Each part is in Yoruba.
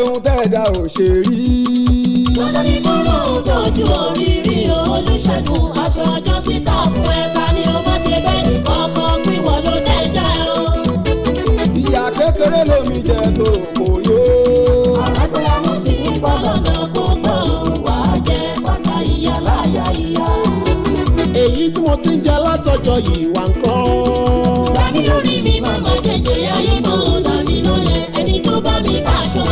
ṣeun tẹ́ẹ̀dá ò ṣe rí. Dandan ni kó lóhun tójú òrírí o, Olúṣẹ́gun aṣọ ọjọ́ síta fún ẹ ta ni o má ṣe bẹ́ẹ̀ ní kọ́kọ́ pín wọ́n ló dẹ́jà o. Ìyá kékeré lomi jẹ tó kò yó. Alágbèéyàmú sì ń bọ̀ lọ́nà kó gbọ́ wà á jẹ pàṣà ìyá láyà ìyá. Èyí tí mo ti ń jẹ látọjọ́ yìí wà ń kọ́. Dàbí orí mi màmá jẹjẹ ayé mọ́ làmì lóye ẹni tó bá mi bá aṣọ.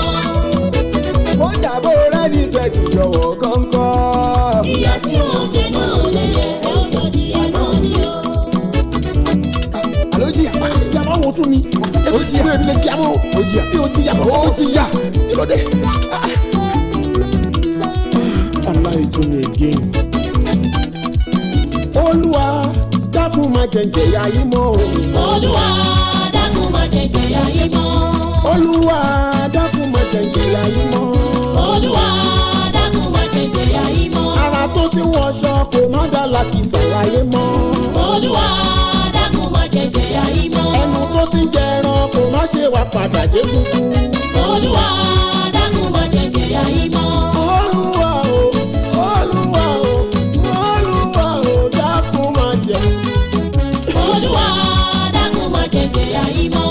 Ó dàbò rẹ́ni tẹ̀jú jọ̀wọ́ kọ́ńkọ́. Ìyá tí ó jẹ náà lè yẹ ẹ ó jọ jìyà náà ni o. Àló jìyà. Ìyá máa wo tún ni. Ó jìyà. Èmi lè jìyà mọ́. Ó jìyà. Mi ò jìyà mọ́. Ó ti yà. Kí ló dé? Allah ètò mi again. Olúwa dákun má jẹ́ n jẹ̀yà yìí mọ́ o. Olúwa dákun má jẹjẹ ayé mọ́. Olúwa dákun má jẹ́ n jẹ̀yà yìí mọ́. Olúwa dákun má jẹjẹ ayé mọ́. Ara tó ti wọṣọ kò má dá làkìsà láyé mọ́. Olúwa dákun má jẹjẹ ayé mọ́. Ẹnu tó ti ń jẹran kò má ṣe wá padà dé kúkú. Olúwa dákun má jẹjẹ ayé mọ́. Olúwa o, Olúwa o, Olúwa o, dákun má jẹ́. Olúwa dákun má jẹjẹ ayé mọ́.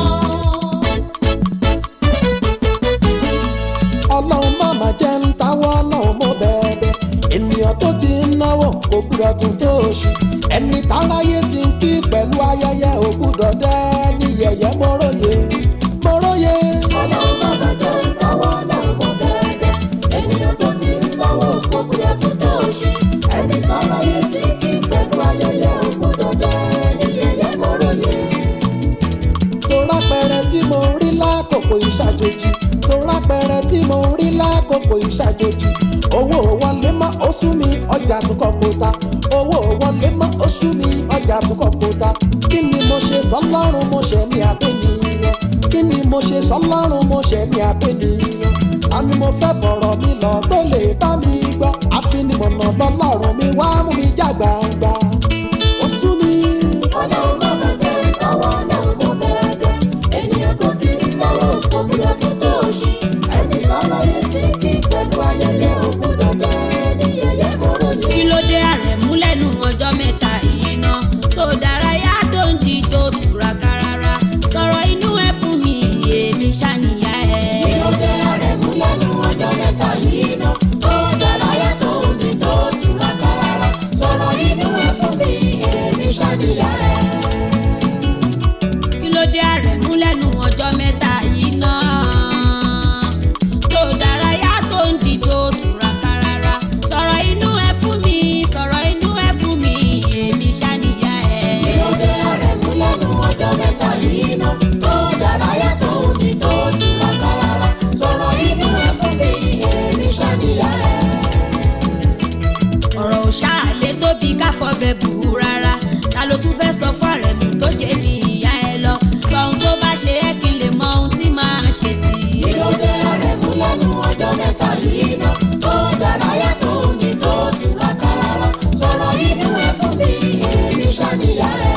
Ọlọ́run má má jẹ́ ń táwọ́ náà mo bẹ̀bẹ̀. Ènìyàn tó ti ń náwó kò gbúdọ̀ tún tó oṣù. Ẹni táráyé ti ń kí pẹ̀lú ayẹyẹ ò gbúdọ̀ dẹ́ ní yẹ̀yẹ́ mọ́rọ́yé mọ́rọ́yé. Ọlọ́run má má jẹ́ ń táwọ́ náà mo bẹ̀bẹ̀. Ènìyàn tó ti ń náwó kò gbúdọ̀ tún tó ṣe. Ẹni táráyé ti ń kí pẹ̀lú ayẹyẹ ò gbúdọ̀ dẹ́ ní yẹ̀yẹ́ mọ́rọ́yé. Tó rápẹrẹ tí mo ń rí lákòókò ìṣàjòjì, tó rápẹrẹ tí mo ń rí lákòókò ìṣàjòjì. Owó wọlé mọ́ oṣù mi, ọjà tún kọ́ kó ta. Owó wọlé mọ́ oṣù mi, ọjà tún kọ́ kó ta. Kí ni mo ṣe sọlọ́run, mo ṣe ní abẹ́nìyàn? Kí ni mo ṣe sọlọ́run, mo ṣe ní abẹ́nìyàn? Ta ni mo fẹ́ fọ̀rọ̀ mi lọ tó lè bá mi gbọ́? Àfinimọ̀nà lọ́lọ́run mi wá mú mi já gbangba, oṣù mi. Ọlọ́run má má jẹ́ ń táwọ́ náà mo bẹ̀bẹ̀. Ènìyàn tó ti ń náwó kò gbúdọ̀ tún tó ṣe. Ẹni táráyé ti ń kí pẹ̀lú ayẹyẹ ò gbúdọ̀ dẹ́ ní yẹ̀yẹ́ mọ́rọ́yé. Kí ló dé Àrẹ̀mú lẹ́nu ọjọ́ mẹ́ta yìí ná tó dárayá tó ń di tó túraká rárá? Sọ̀rọ̀ inú ẹ fún mi, èmi ṣàníyá ẹ. Kí ló dé Àrẹ̀mú lẹ́nu ọjọ́ mẹ́ta yìí ná tó dárayá tó ń di tó túraká rárá? Sọ̀rọ̀ inú ẹ fún mi, èmi ṣàníyá ẹ. Kí ló dé Àrẹ̀mú lẹ́nu ọjọ́ mẹ́ta yìí ná tó dárayá tó ń di tó túraká rárá? Sọ̀rọ̀ inú ẹ fún mi, sọ̀rọ̀ inú ẹ fún mi, èmi ṣàníyá ẹ. Kí ló dé Àrẹ̀mú lẹ́nu ọjọ́ mẹ́ta yìí ná tó dárayá tó ń di tó túraká rárá? Sọ̀rọ̀ inú ẹ fún mi, èmi ṣàníyá ẹ. Ọ̀rọ̀ ò ṣáà lè tóbi ká fọbẹ̀ bù ú rárá. Ta ló tún fẹ́ sọ fún Àrẹ̀mú tó jẹ́ mi ìyá ẹ lọ? Sọ ohun tó bá ṣe é kí n lè mọ ohun tí màá ṣe sí i. Kí ló dé Àrẹ̀mú lẹ́nu ọjọ́ mẹ́ta yìí ná tó dárayá tó ń di tó túraká rárá? Sọ̀rọ̀ inú ẹ fún mi, èmi ṣàníyá ẹ.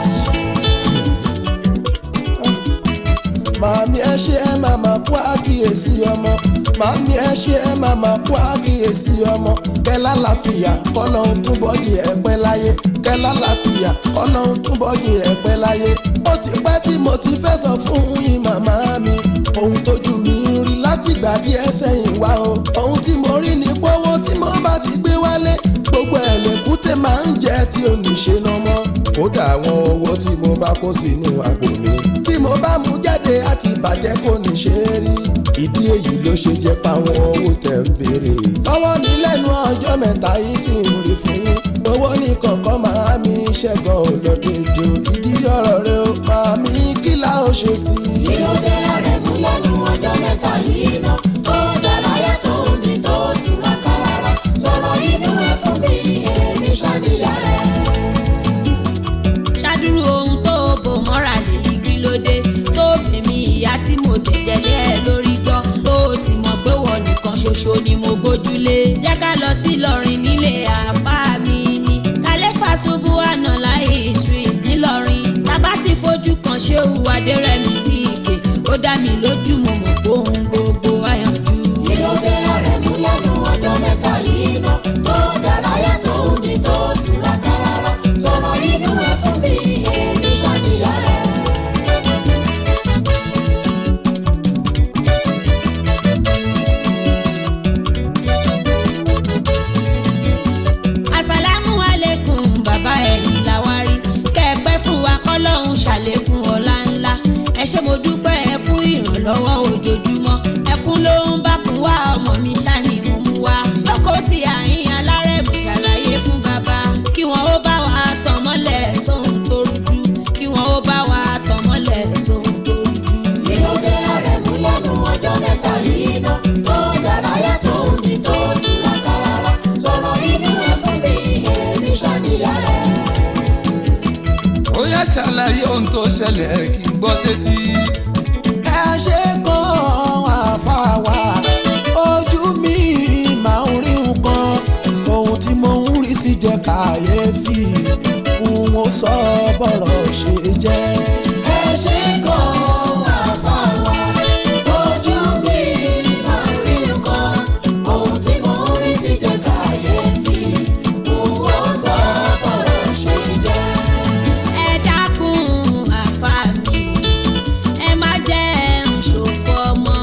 Màmí ẹ ṣe ẹ màmá kú àkíyèsí ọmọ. Màmí ẹ ṣe ẹ màmá kú àkíyèsí ọmọ. Kẹlá láfìyà kọ́lọ́hún túbọ̀ jì ẹ pẹ́ láyé. Kẹlá láfìyà kọ́lọ́hún túbọ̀ jì ẹ pẹ́ láyé. Ó ti pẹ́ tí mo ti fẹ́ sọ fún yín màmá mi. Ohun tójú mi ń rí látìgbà díẹ̀ sẹ́yìn wá o. Ohun tí mo rí ni pọ́wọ́ tí mo bá ti gbé wálé. Gbogbo ẹ̀ lèkúté máa ń jẹ tí ò ní ṣe ná mọ́. Kódà àwọn owó tí mo bá kó sínú àpò mi, tí mo bá mú jáde àti bàjẹ́ kò ní ṣe é rí. Ìdí èyí ló ṣe jẹ́ páwọn owó tẹ̀ ń béèrè lọ́wọ́ mi lẹ́nu ọjọ́ mẹ́ta yìí tí ń rí fún yín. Owó ní kọ̀ọ̀kan máa mi ṣẹ́gun ò lọ dédé o. Ìdí ọ̀rọ̀ rẹ o máa mi kí la ó ṣe sí i. Kí ló dé Àrẹ̀mú lẹ́nu ọjọ́ mẹ́ta yìí ná tó dárayá tó ń di tó túraká rárá? Sọ̀rọ̀ inú ẹ fún mi, èmi ṣàníyá ẹ. Ṣàdúró ohun tó bò mọ́ra lèyí, kí ló dé tó bèmí ìyá tí mo tẹ̀jẹ̀lé ẹ lórí gbọ́ tó o sì mọ̀ pé wọ́n nìkan ṣoṣo ni mo gbójúlé? Jẹ́ ká lọ sí Ìlọrin nílé àáfàá mi ni kàlẹ́fà ṣubú àná láì street nílọrin. Tábà ti fojú kan ṣéwù Adérẹ̀mí tí ìkè ó dá mi lójú, mo mọ̀ pé ohun gbogbo àyànjú. Kí Lọ́wọ́ ojoojúmọ́ ẹkún ló ń bá kún wá, ọmọ mi ṣá ni mo mú wá. Lọ́kọ̀ sí àyín alárẹ̀mú ṣàlàyé fún bàbá kí wọ́n ó bá wa tàn mọ́lẹ̀ sóhun tó rújú, kí wọ́n ó bá wa tàn mọ́lẹ̀ sóhun tó rújú. Kí ló dé Àrẹ̀mú lẹ́nu ọjọ́ mẹ́ta yìí ná, tó dárayá tó ní tó túraká rárá? Sọ̀rọ̀ inú ẹ fún mi, èmi ṣàníyá ẹ. Ó yá, ṣàlàyé ohun tó ṣẹlẹ̀ kí n gbọ́ sétí. Ẹ ṣe kan àfàwà, ojú mi máa ń rí nǹkan, ohun tí mo ń rí sì jẹ́ kàyéfì, n ò sọ bọ̀rọ̀ ṣe jẹ́. Ẹ ṣe kan àfàwà, ojú mi máa ń rí nǹkan, ohun tí mo ń rí sì jẹ́ kàyéfì, n ò sọ bọ̀rọ̀ ṣe jẹ́. Ẹ dákun àfà mi, ẹ má jẹ́ ń ṣòfò ọmọ,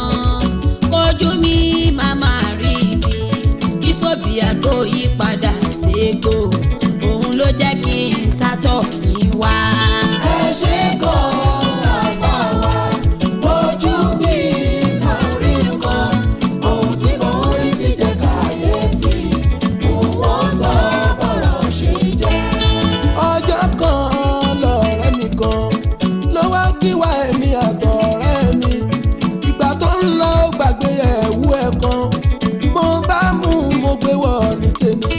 kojú mi má má rí mi kí sóbìà tó yí padà ségbò, òun ló jẹ́ kí n sátọ̀ yín wá. Ẹ ṣe kan àfàwà, ojú mi máa ń rí nǹkan, ohun tí mo ń rí sì jẹ́ kàyéfì, n ò sọ bọ̀rọ̀ ṣe jẹ́. Ọjọ́ kan lọ̀rẹ́ mi kan ló wá kí wá, èmi àtọ̀rẹ́ mi. Ìgbà tó ń lọ, ó gbàgbé ẹ̀wú ẹ̀ kan. Mo bá mú un, mo gbé wọ̀ ní tèmi.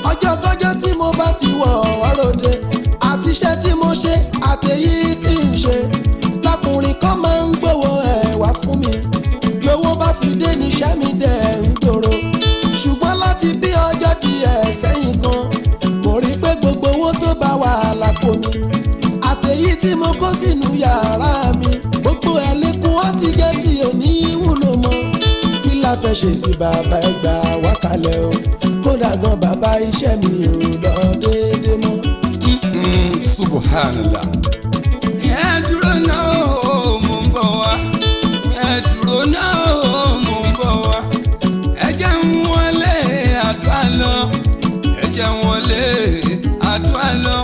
Ọjọ́ kọjọ́ tí mo bá ti wọ̀ ọ́rọ̀dẹ, àti iṣẹ́ tí mo ṣe àtèyí tí ń ṣe, lákùnrin kan máa ń gbowó ẹ̀ wá fún mi. Lówó bá fi dé, níṣẹ́ mi dẹ̀ ń gbòòrò. Ṣùgbọ́n láti bí ọjọ́ díẹ̀ sẹ́yìn kan, mo rí pé gbogbo owó tó bá wà lápò mi àtèyí tí mo kó sínú yàrá mi, gbogbo ẹ̀ lékún, ó ti jẹ́ tí ò ní wúlò mọ́. Kí la fẹ́ ṣe sí bàbá? Ẹgbà wákàlẹ̀ o. Kódà gan bàbá, iṣẹ́ mi ò lọ déédéé mọ́. Subhanallah. Ẹ dúró náà o, mò ń bọ̀ wá. Ẹ dúró náà o, mò ń bọ̀ wá. Ẹ jẹ́ ń wọlé àdúrà lọ. Ẹ jẹ́ ń wọlé àdúrà lọ.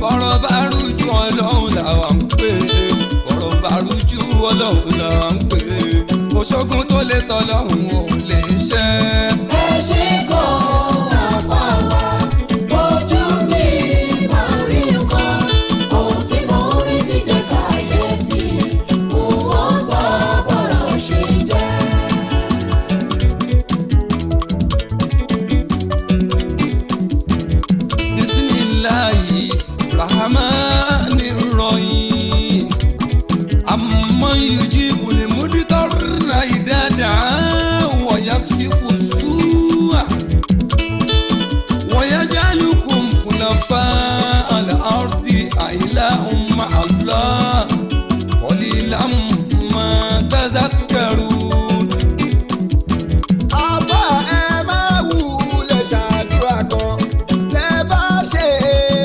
Bọ̀rọ̀ bá rújú, Ọlọ́run làwa ń pè é. Bọ̀rọ̀ bá rújú, Ọlọ́run làwa ń pè é. Kò sógun tó lè tọ́lọ́run ò lè ṣe. Ẹ ṣe kan àfàwà, ojú mi máa ń rí nǹkan, ohun tí mo ń rí sì jẹ́ kàyéfì, n ò sọ bọ̀rọ̀ ṣe jẹ́. Bismillahi rahmani rahim. Amman yujibu limuditarra idha da'a wa yakshifu su'a wa yaj'alukum khulafa'a al-ardi a'ilahum ma'a Allah qalilan ma tadhakkarun. Àfà, ẹ má wulẹ̀ ṣàdúrà kan, tẹ́ bá ṣe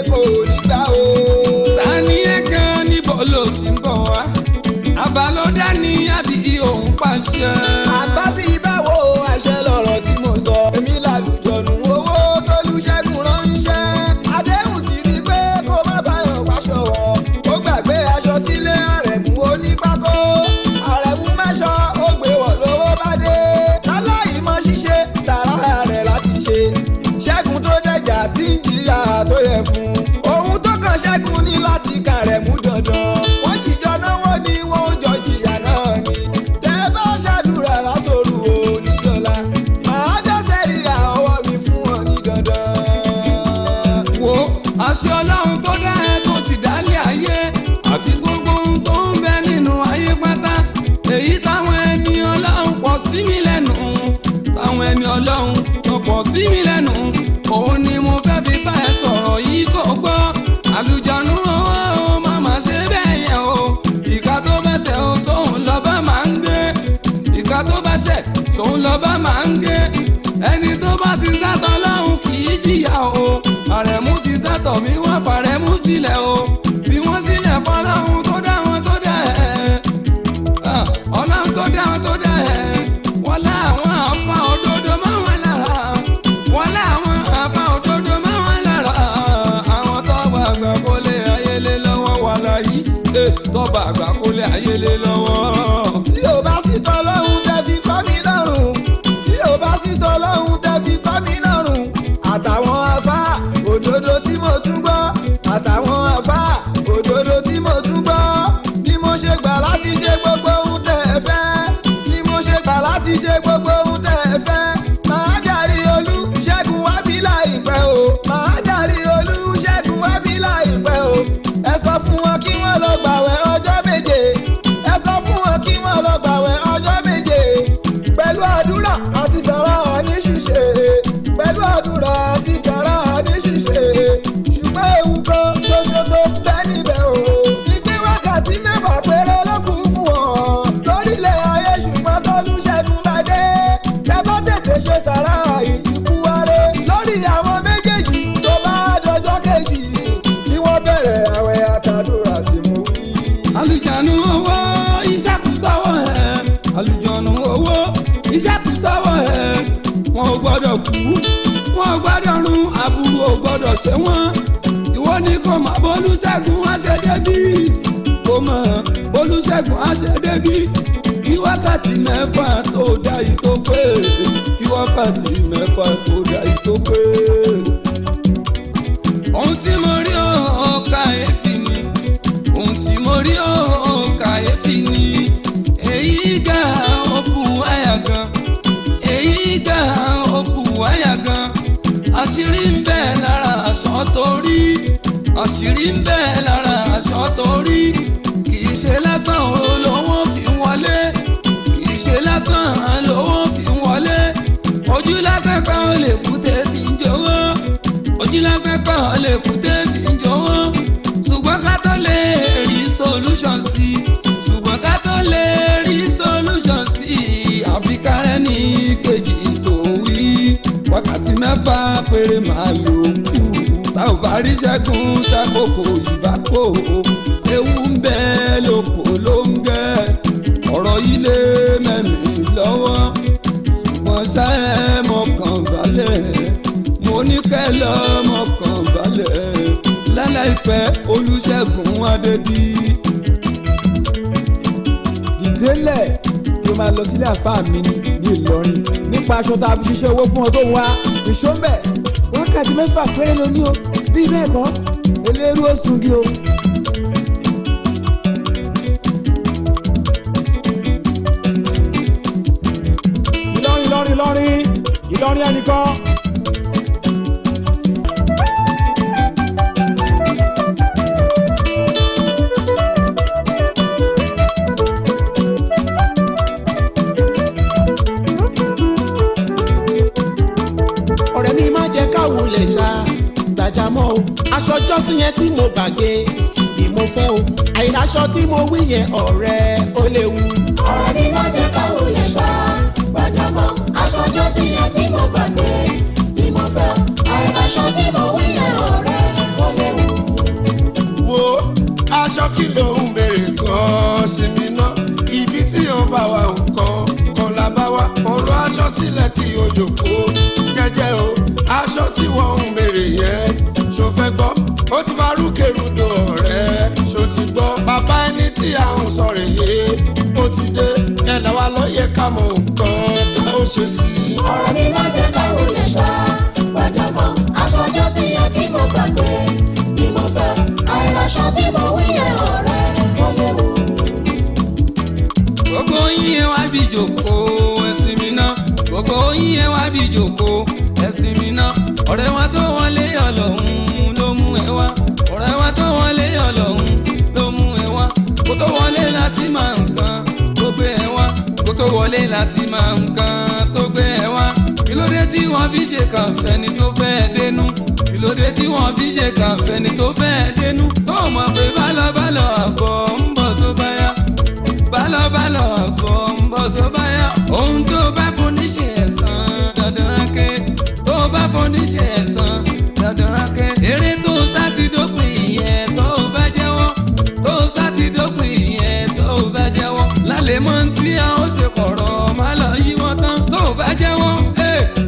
kò ní gbà o. Ta ni ẹ gan? Níbo ló ti ń bọ̀ wá? Àbálọ́dá ni àbí òun pàṣẹ. Àbá bíi báwo? Àṣẹ lọ̀rọ̀ tí mo sọ. Èmi làlùjọ̀nù owó tólúṣẹ́gun ránṣẹ́. Àdéhùn sì ni pé kó má báyọ̀ pàṣọ wọ̀. Ó gbàgbé aṣọ sílé Àrẹ̀mú onípákó. Àrẹ̀mú mẹ́ṣọ ó gbé wọ̀ lówó bá dé. Aláì mọ ṣíṣe sàrà rẹ̀ láti ṣe. Ṣẹ́gun tó dẹ̀jà tí ń jìyà tó yẹ fún un. Ohun tó kàn ṣẹ́gun ní láti kàrẹ̀mú dandan. Wọ́n jìjọ náwó ni, wọ́n ó jọ jìyà náà ni. Tẹ́ bá ṣàdúrà látòrú onídọ́là, màá dẹ́sẹ̀ ríra ọwọ́ mi fún ọ ní dandan. Wo àṣẹ Ọlọ́run tó dá ẹ tó sì dálé ayé àti gbogbo ohun tó ń bẹ nínú ayé pátá, èyí táwọn ẹni Ọlọ́run pọ̀ sí mi lẹ́nu, táwọn ẹni Ọlọ́run tó pọ̀ sí mi lẹ́nu, òun ni mo fẹ́ fi bá ẹ sọ̀rọ̀ yìí kò gbọ́. Àlùjánu owó, má má ṣe bẹ́ẹ̀ yẹn o. Ìka tó bá ṣẹ̀ o, tóun lọ bá máa ń gé. Ìka tó bá ṣẹ̀, tóun lọ bá máa ń gé. Ẹni tó bá ti sátọ̀ lọ́hùn kì í jìyà o. Àrẹ̀mú ti sátọ̀ mi wá, fàrẹ̀mú sílẹ̀ o. Bí wọ́n sílẹ̀ fọlọ́hún tó dá wọn tó dá ẹ̀. Ah, Ọlọ́run tó dá wọn tó dá ẹ̀. Wọ́n láwọn àfa òdodo mọ́ wọn lára. Wọ́n láwọn àfa òdodo mọ́ wọn lára. Àwọn tó gbàgbọ́ kó lè ayé lé lọ́wọ́ wà láyé. Tọ́ba àgbà kólé ayé lé lọ́wọ́. Tí ò bá sí tọ́lọ́hún tẹ́ fi kọ́ mi lọ́rùn, tí ò bá sí tọ́lọ́hún tẹ́ fi kọ́ mi lọ́rùn, àtàwọn afá òdodo tí mo tún gbọ́, àtàwọn afá òdodo tí mo tún gbọ́, bí mo ṣe gbà láti ṣe gbogbo ohun tẹ́ ẹ fẹ́, bí mo ṣe gbà láti ṣe gbogbo ohun tẹ́ ẹ fẹ́, màá darí Olúṣẹ́gun wá bí láìpẹ́ o, màá darí Olúṣẹ́gun wá bí láìpẹ́ o. Ẹ sọ fún wọn kí wọ́n lọ gbàwẹ̀ ọjọ́ 7, ẹ sọ fún wọn kí wọ́n lọ gbàwẹ̀ ọjọ́ 7, pẹ̀lú àdúrà àti sàrà ní ṣíṣe, pẹ̀lú àdúrà àti sàrà ní ṣíṣe. Ṣùgbọ́n ewu kan ṣoṣo tó ń bẹ níbẹ̀ o, ìpín wákàtí 6 péré ló kù fún wọn lórílẹ̀ ayé. Ṣùgbọ́n tọ́lúṣẹ́gun bá dé, ẹ bá tètè ṣe sàrà ìyíkú wálé lórí àwọn méjèèjì, tó bá dọjọ́ kejì kí wọ́n bẹ̀rẹ̀ àwẹ̀ àtàdúrà tí mo wí. Àlùjọ̀nù owó iṣẹ́ kù sọ́wọ́ ẹ̀, àlùjọ̀nù owó iṣẹ́ kù sọ́wọ́ ẹ̀. Wọn ò gbọ́dọ̀ kú, wọn ò gbọ́dọ̀ run, àbúrò ò gbọ́dọ̀ ṣe wọ́n. Ìwọ ni kò mọ̀ bólúṣẹ́gun á ṣe débí, kò mọ̀ bólúṣẹ́gun á ṣe débí. Kí wákàtí 6 tó dá yìí tó pé, kí wákàtí 6 tó dá yìí tó pé. Ohun tí mo rí ó kàyéfì ni, ohun tí mo rí ó kàyéfì ni. Èyí ga ó bu àyà gan, èyí ga ó bu àyà gan. Àṣírí ń bẹ lára aṣọ tó rí, àṣírí ń bẹ lára aṣọ tó rí. Kì í ṣe lásán olówó fi ń wọlé, kì í ṣe lásán lówó fi ń wọlé. Ojú lásán kan ó lè kú tẹ́ fi ń jọwọ́, ojú lásán kan ó lè kú tẹ́ fi ń jọwọ́. Ṣùgbọ́n ká tó lè rí solution sí, ṣùgbọ́n ká tó lè rí solution sí, àfi kárẹ́ ní kejì tó wí. Wákàtí 6 péré máa lò kù, tá ò bá rí ṣẹ́gun tákòkò ìbá kò. Ewu ń bẹ lóko ló ń gẹ, ọ̀rọ̀ yìí lé mẹ́mí lọ́wọ́. Ṣùgbọ́n ṣá ẹ mọ̀kàn balẹ̀, mo ní kẹ́ lọ mọ̀kàn balẹ̀. Láláìpẹ́ Olúṣẹ́gun Adébí. Dìdélẹ̀ kí o máa lọ sílé àfáà mi ní Ìlọrin nípa aṣọ tá a fi ṣiṣẹ́ owó fún ọ tó ń wá ìṣó ń bẹ̀. Wákàtí 6 péré ló ní o, bí bẹ́ẹ̀ kọ́ eléérú ó sungi o. Ìlọrin, Ìlọrin, Ìlọrin, Ìlọrin ẹnìkan. Ọ̀rẹ́ mi, má jẹ́ káwọn lè ṣá gbàjámọ́ o. Aṣọ jọ́sìn yẹn tí mo gbàgbé ni mo fẹ́ o, àìláṣọ tí mo wí yẹn, ọ̀rẹ́, ó léwu. Ọ̀rẹ́ mi, má jẹ́ káwọn lè ṣá gbàjámọ́. Aṣọ jọ́sìn yẹn tí mo gbàgbé ni mo fẹ́, àìláṣọ tí mo wí yẹn, ọ̀rẹ́, ó léwu. Wo aṣọ kí ló ń béèrè gan-an sí mi ná? Ibi tí ó bá wa, nǹkan kan la bá wa. Fọ̀rọ̀ aṣọ sílẹ̀ kí o jòkó jẹ́jẹ́ o. Aṣọ tí wọ́n ń béèrè yẹn, ṣó fẹ́ gbọ́? Ó ti farúkèrúdò, ọ̀rẹ́, ṣó ti gbọ́? Bàbá ẹni tí à ń sọ̀rọ̀ yé ó ti dé, ẹ̀ làwa lóye ká mọ nǹkan tá ó ṣe sí i. Ọ̀rẹ́ mi, má jẹ́ káwọn lè ṣá gbàjámọ́. Aṣọ jọ́sìn yẹn tí mo gbàgbé ni mo fẹ́, àìláṣọ tí mo wí yẹn, ọ̀rẹ́, ó léwu. Gbogbo yín ẹ wá bí jòkó, ẹ̀sìn mi ná. Gbogbo yín ẹ wá bí jòkó, ẹ̀sìn mi ná. Ọ̀rẹ́ wa tó wọlé, Ọlọ́hun ló mú ẹ wá. Ọ̀rẹ́ wa tó wọlé, Ọlọ́hun ló mú ẹ wá. Kó tó wọlé láti máa nǹkan tó gbé ẹ wá, kó tó wọlé láti máa nǹkan tó gbé ẹ wá. Kí ló dé tí wọ́n fi ṣe kànfẹ́ni tó fẹ́ dénú? Kí ló dé tí wọ́n fi ṣe kànfẹ́ni tó fẹ́ dénú? Tó mọ̀ pé bálọ̀bálọ̀ àbọ̀ ń bọ̀ tó bá yá, bálọ̀bálọ̀ àbọ̀ ń bọ̀ tó bá yá. Ohun tó bá fún níṣẹ́ ẹ̀san dandan ake, tó bá fún níṣẹ́ ẹ̀san dandan ake. Eré tó sá ti dópin ìyẹn tó bá jẹ́wọ́, tó sá ti dópin ìyẹn tó bá jẹ́wọ́. Lálẹ́ mọ́ tí a ó ṣe kọ̀rọ̀ má lọ yí wọ́n tán tó bá jẹ́wọ́.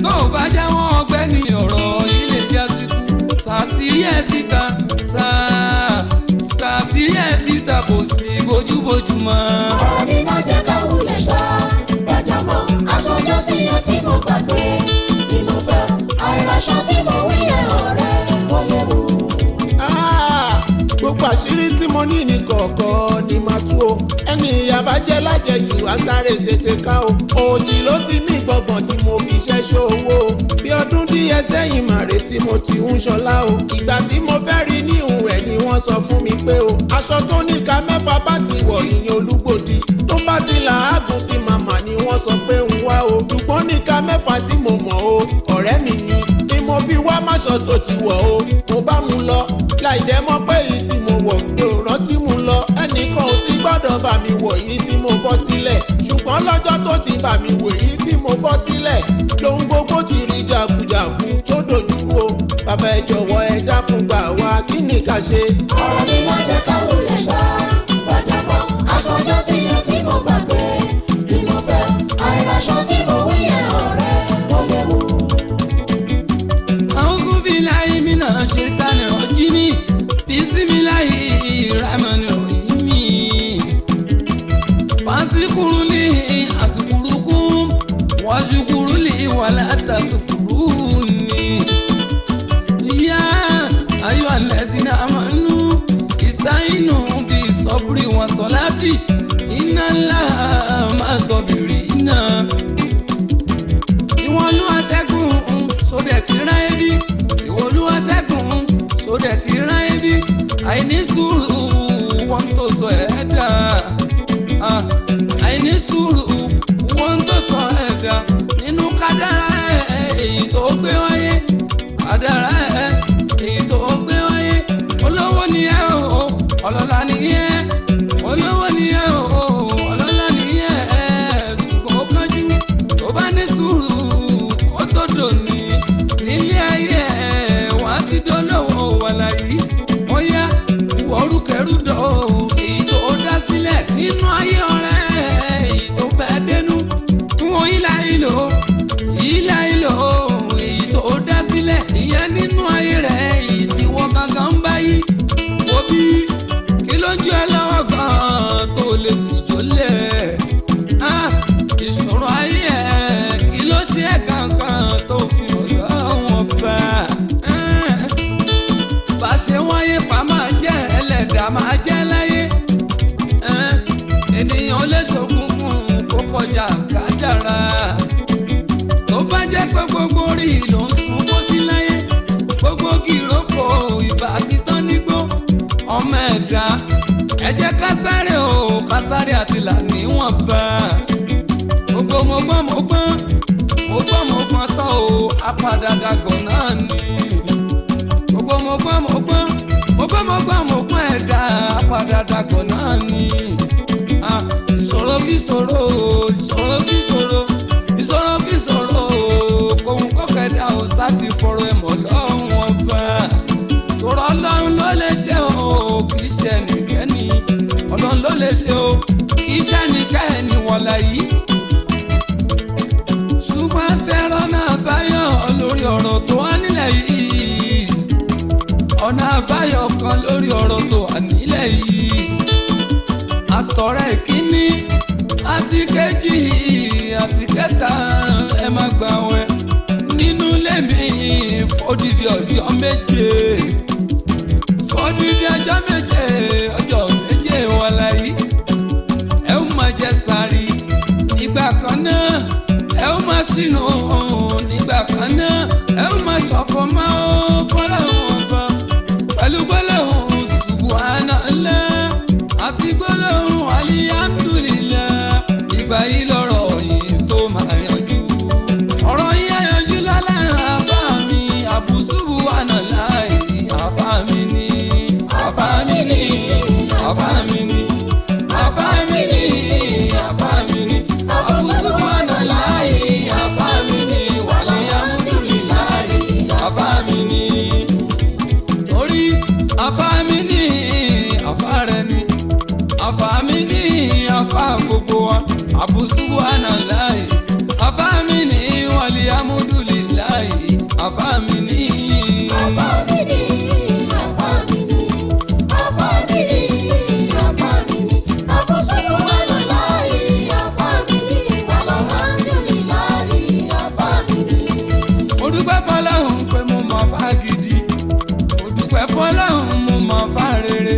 Tó bá jẹ́wọ́, ọgbẹ́ni, ọ̀rọ̀ yìí lè já síkú. Sàṣírí ẹ̀ síta, sàṣírí ẹ̀ síta. kò sí bójúbójú mọ́. Ọ̀rọ̀ mi má jẹ́ ká wulẹ̀ ṣá gbàjámọ̀. Aṣọ ọjọ́ sí yẹn tí mo gbàgbé ni mo fẹ́. Àìraṣọ tí mo wí yẹn ọ̀rẹ́ ó léwu. Ah, gbogbo àṣírí tí mo ní ní kọ̀ọ̀kan ni màá tú o. Ẹni ìyá bá jẹ́ lájẹjù asáré tètè ká o. Òṣì ló ti mí gbọ̀ngbọ̀n tí mo fi ṣẹ́ṣọ́ owó o. Bí ọdún díẹ̀ sẹ́yìn màrè tí mo ti ń ṣọlá o. Ìgbà tí mo fẹ́ rí ní ìhùn ẹ̀ ni wọ́n sọ fún mi pé o. Aṣọ tó ní ká mẹ́fà bá ti wọ̀ ìyẹn olúgbòdì. Tó bá ti làágùn sí màmá ni wọ́n sọ pé ń wá o. Ṣùgbọ́n ní ká mẹ́fà tí mo mọ̀ o, ọ̀rẹ́ mi ni ni mo fi wá máṣọ tó ti wọ̀ o. Mo bá mu lọ láì dẹ́ mọ̀ pé èyí tí mo wọ̀ mi ò rántí mu lọ. Ẹnìkan ò sì gbọ́dọ̀ bá mi wọ̀ èyí tí mo bọ́ sílẹ̀. Ṣùgbọ́n lọ́jọ́ tó ti bá mi wọ̀ èyí tí mo bọ́ sílẹ̀, lóhun gbogbo ti rí jàkújàkú tó dojú o. Bàbá ẹ jọ̀wọ́ ẹ dákun gbà wá kí ni ká ṣe. Ọ̀rọ̀ mi má jẹ́ ká wulẹ̀ ṣá gbàjámọ̀. Aṣọ ọjọ́ sí yẹn tí mo gbàgbé ni mo fẹ́. Àìraṣọ tí mo wí yẹn ọ̀rẹ́ ó léwu. A'udhu billahi minash shaitani rajim. Bismillahir rahmanir rahim. Fasikuruni askurukum washkuruli wala takfuruni. Ya ayyuhallazina amanu ista'inu bis-sabri was-salati. Innallaha ma'as-sabirina. Ìwọ Olúwa ṣẹ́gun sódẹ̀ ti rán ẹbí. Ìwọ Olúwa ṣẹ́gun sódẹ̀ ti rán ẹbí. Àìní sùúrù wọ́n tó sọ ẹ̀ dà. Ah, àìní sùúrù wọ́n tó sọ ẹ̀ dà. Nínú kádàrá ẹ̀ èyí tó gbé wáyé. Kádàrá ẹ̀ èyí tó gbé wáyé. Olówó ni ẹ o, ọlọ́lá ni ẹ. Olówó ni ẹ o, ọlọ́lá ni ẹ. Ṣùgbọ́n ó kánjú tó bá ní sùúrù kó tó dòní nílé ayé ẹ̀ wọ́n á ti dọ́lọ́wọ́ wà láyé. Wọ́n yá wọ́rùkẹ́rùdọ̀ èyí tó dá sílẹ̀ nínú ayé ọ̀rẹ́ èyí tó fẹ́ dénú. Wọ́n ìlà ìlò ìlà ìlò èyí tó dá sílẹ̀ ìyẹn nínú ayé rẹ̀ èyí tí wọ́n gangan ń báyìí. Wo bí kí ló ń jó ẹ lọ́wọ́ gan-an tó lè fìjó lẹ̀? Ah, ìṣòro ayé ẹ̀ kí ló ṣe é gangan tó fi ọlọ́wọ́n bá? Ah, bá ṣe wáyé pa máa jẹ́ ẹlẹ́dàá máa jẹ́ láyé. Ah, ènìyàn lè ṣògùn fún un kó kọjá kádàrá. Tó bá jẹ́ pé gbogbo orí ló ń sunkún sí láyé, gbogbo gìrókò ìbá títán nígbó. Ọmọ ẹ̀dá ẹ jẹ́ ká sáré o, ká sáré àtìlà níwọ̀nba. Gbogbo mo gbọ́n mo gbọ́n mo gbọ́n mo gbọ́n tán o, apàdàdàgọ̀ náà ni. Gbogbo mo gbọ́n mo gbọ́n mo gbọ́n mo gbọ́n mo gbọ́n ẹ̀dá apàdàdàgọ̀ náà ni. Ah, ìṣòro kí ṣòro o, ìṣòro kí ṣòro, ìṣòro kí ṣòro o, kòun kọ́kẹ́dá o sá ti fọ̀rọ̀ ẹ̀ mọ́ lọ́hùn ọba. Tòrọ Ọlọ́run ló lè ṣe o, kì í ṣe ẹnikẹ́ni. Ọlọ́run ló lè ṣe o, kì í ṣe ẹnikẹ́ni wọ̀lá yìí. Ṣùgbọ́n ṣẹ́rọ́nà àbáyọ lórí ọ̀rọ̀ tó wà nílẹ̀ yìí. Ọ̀nà àbáyọ kan lórí ọ̀rọ̀ tó wà nílẹ̀ yìí. Àtọ̀rẹ́ kínní àti kejì àti kẹta ẹ má gbà wẹ̀ nínú ilé mi fódìdí ọjọ́ méje. Fódìdí ọjọ́ méje, ọjọ́ méje wà láyé. Ẹ ó máa jẹ sààrì nígbà kan náà, ẹ ó máa ṣìnà nígbà kan náà, ẹ ó máa ṣọ̀fọ̀ máa ó fọlọ́run ọba pẹ̀lú gbólóhùn subhanallah àti gbólóhùn alihamdulillah. Ìgbà yìí lọ́rọ̀ yìí tó máa yanjú. Ọ̀rọ̀ yìí á yanjú lálẹ́ àbá mi, àbùsùbù ànàláì àbá mi ní. Àbá mi ní, àbá mi ní, àbá mi ní, àbá mi ní. Àbùsùbù ànàláì àbá mi ní, wàlíhàmdùlíláì àbá mi ní. Torí àbá mi ní, àbá rẹ ni, àbá mi ní, àbá gbogbo wa. Àbùsùbù ànàláì àbá mi ní, wàlíhàmdùlíláì àbá mi ní. Àfá mi ni, àfá mi ni, àfá mi ni, àfá fọlọ́hún, mo máa fa rere.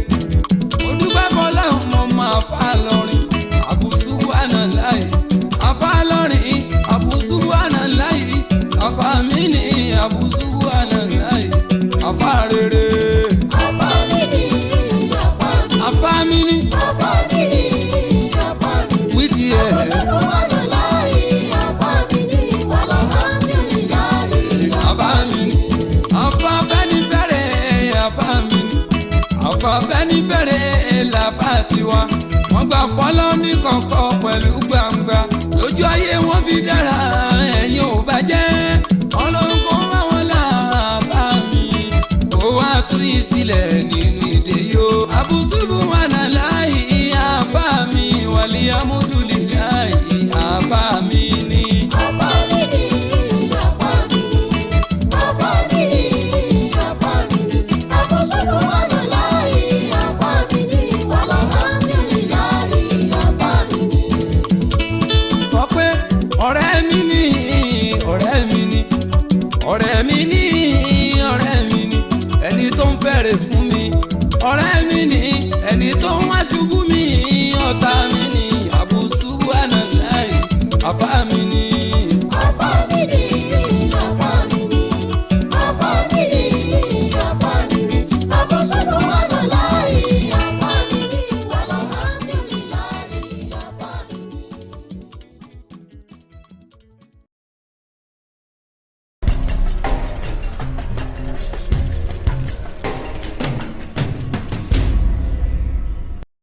Mo dúpẹ́ fọlọ́hún, mo máa fa lọ́rin. Àbùsùwù ànàláì àfa lọ́rin. Àbùsùwù ànàláì àfa mi ní. Àbùsùwù ànàláì àfa rere. Àfá mi ni, àfá mi ni. Àfa mi ní. Àfá mi ni, àfá mi ni. Wí tiẹ̀. Àbùsùwánàláì, àfá mi ni. Wàlàhàmdùlìláì, àfa mi ní. Àfa fẹ́nifẹ́re àfa mi ní. Àfa fẹ́nifẹ́re làfa tiwa. Wọ́n gbà fọlọ́ ní kọ̀kọ̀ pẹ̀lú gbangba. Lójú ayé wọn fi dára, ẹ̀yin ò bàjẹ́. Ọlọ́run kò wá wọn láàbá mi. Ó wá tú ìsílẹ̀ nínú ìdè yó. Àbùsùbù wà náà láì àfa mi. Wàlíì amúdùlì láì àfa mi ní. Àfá mi ni, àfá mi ni. Àfá mi ni, àfá mi ni. Àbùsùwánàláì, àfá mi ni. Wàlàhàmdùlìláì, àfá mi ni. Sọ pé ọ̀rẹ́ mi ni, ọ̀rẹ́ mi ni, ọ̀rẹ́ mi ni, ọ̀rẹ́ mi ni, ẹni tó ń fẹ́rẹ̀ fún mi, ọ̀rẹ́ mi ni, ẹni tó ń wá ṣubú mi, ọ̀tá mi ni. Àbùsù ànàláì àfá mi ni.